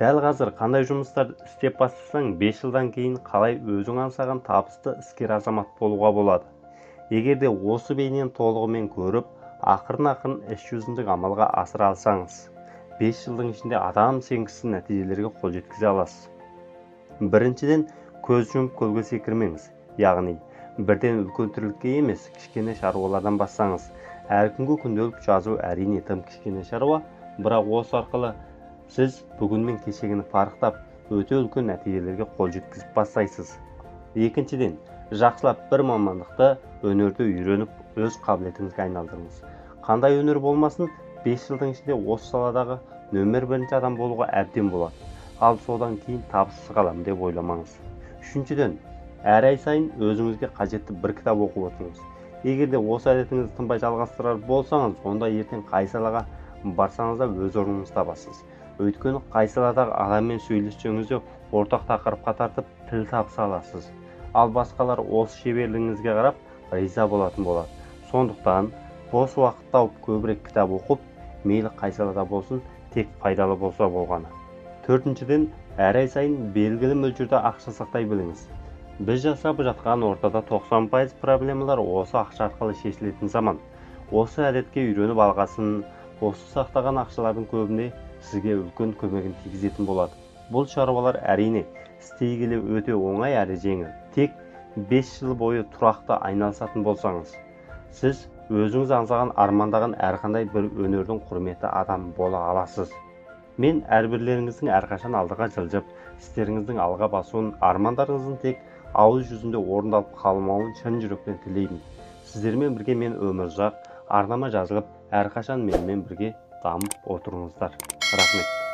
Дәл қазір қандай жұмыстар істеп бастасаң, 5 жылдан кейін қалай өзің аңсаған табысты іскер азамат болуға болады. Егер де осы бейнені толығымен көріп, ақырын-ақырын іс жүзіндік амалға асыра алсаңыз, 5 жылдың ішінде адам сенгісіз нәтижелерге қол жеткізе аласыз. Біріншіден, көз жұмып көлге секірмеңіз. Яғни, бірден үлкен тірлікке емес, кішкене шаруалардан бастаңыз. Әр күнгі күнделік жазу әрине тым кішкене шаруа, бірақ осы арқылы сіз бүгін мен кешегіні парықтап, өте үлкен нәтижелерге қол жеткізіп бастайсыз. Екіншіден, жақсылап бір мамандықты, өнерді үйреніп, өз қабілетіңізге айналдырыңыз. Қандай өнер болмасын, 5 жылдың ішінде осы саладағы нөмір бірінші адам болуға әбден болады. Ал содан кейін табыссыз қаламын деп ойламаңыз. Үшіншіден, әр ай сайын өзіңізге қажетті бір кітап оқып отырыңыз. Егер де осы әдетіңізді тынбай жалғастырар болсаңыз, онда ертең қай салаға барсаңыз да өз орныңызды табасыз. Өйткені қай саладағы адаммен сөйлессеңіз де ортақ тақырыпқа тартып тіл табыса аласыз. Ал басқалар осы шеберлігіңізге қарап риза болатын болады. Сондықтан бос уақыт тауып көбірек кітап оқып, мейлі қай салада болсын, тек пайдалы болса болғаны. Төртіншіден, әр ай сайын белгілі мөлшерде ақша сақтай біліңіз. Біз жасап жатқан ортада 90% проблемалар осы ақша арқылы шешілетін заман. Осы әдетке үйреніп алғасын, осы сақтаған ақшалардың көбіне сізге үлкен көмегін тигізетін болады. Бұл шаруалар әрине істей келе өте оңай әрі жеңіл. Тек 5 жыл бойы тұрақты айналысатын болсаңыз, сіз өзіңіз аңсаған, армандаған әрқандай бір өнердің құрметті адам бола аласыз. Мен әрбірлеріңіздің әрқашан алдыға жылжып, істеріңіздің алға басуын, армандарыңыздың тек ауыз жүзінде орындалып қалмауын шын жүректен тілеймін. Сіздермен бірге мен Өмірұзақ, арнама жазылып, әрқашан менімен бірге дамып отырыңыздар. Рахмет.